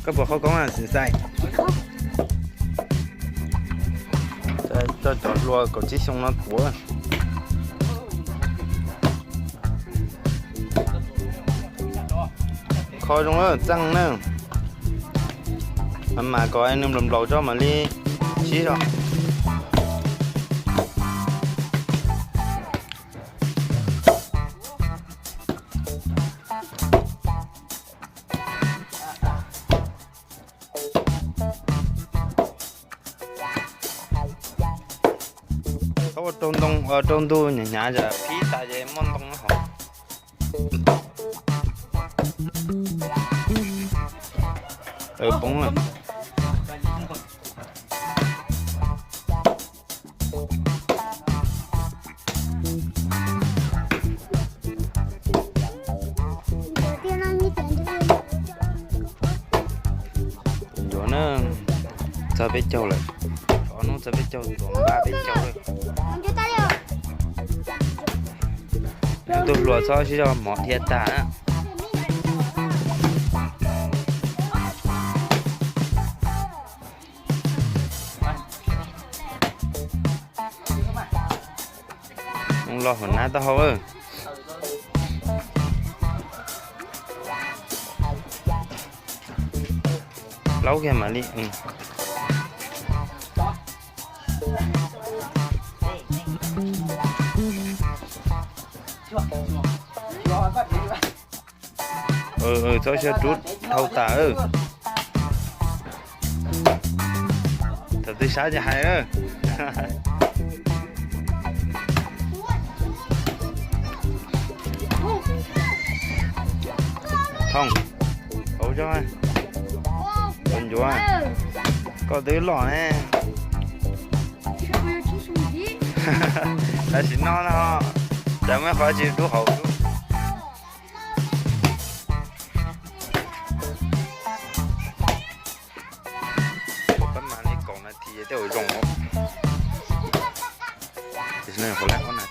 Koj puas kho koob a Xim Xais? Coj cov hluas kaum tsib xyoo no tuav. Kho zoo txeej na. Mas mas kom nws nplaum nplaum tso mam li sib zog. Thaub ua rau ntoo, ua rau ntug hnyav hnyav, phib tas ces muaj ntoo hauv. Poob lawm. Ncuav na, txog peb caug lawm. Ob hnub txog peb caug, ntuav npaj peb caug lawm. Tus hluas txhob sib zog mov dhia tag na. Los hauv nab taub hau. Laub kiag mam li. Txhob siab rub dhau tas. Thaum twg sab ces hais. Thooj, hauv zog, tus ncuav, koj twb loj ne. Tam sim no no, cas muaj qhov tsis rub hauv rub. Pab mas li kaum nas this tej zaum zoo. Tam sim no yog kaum ob nas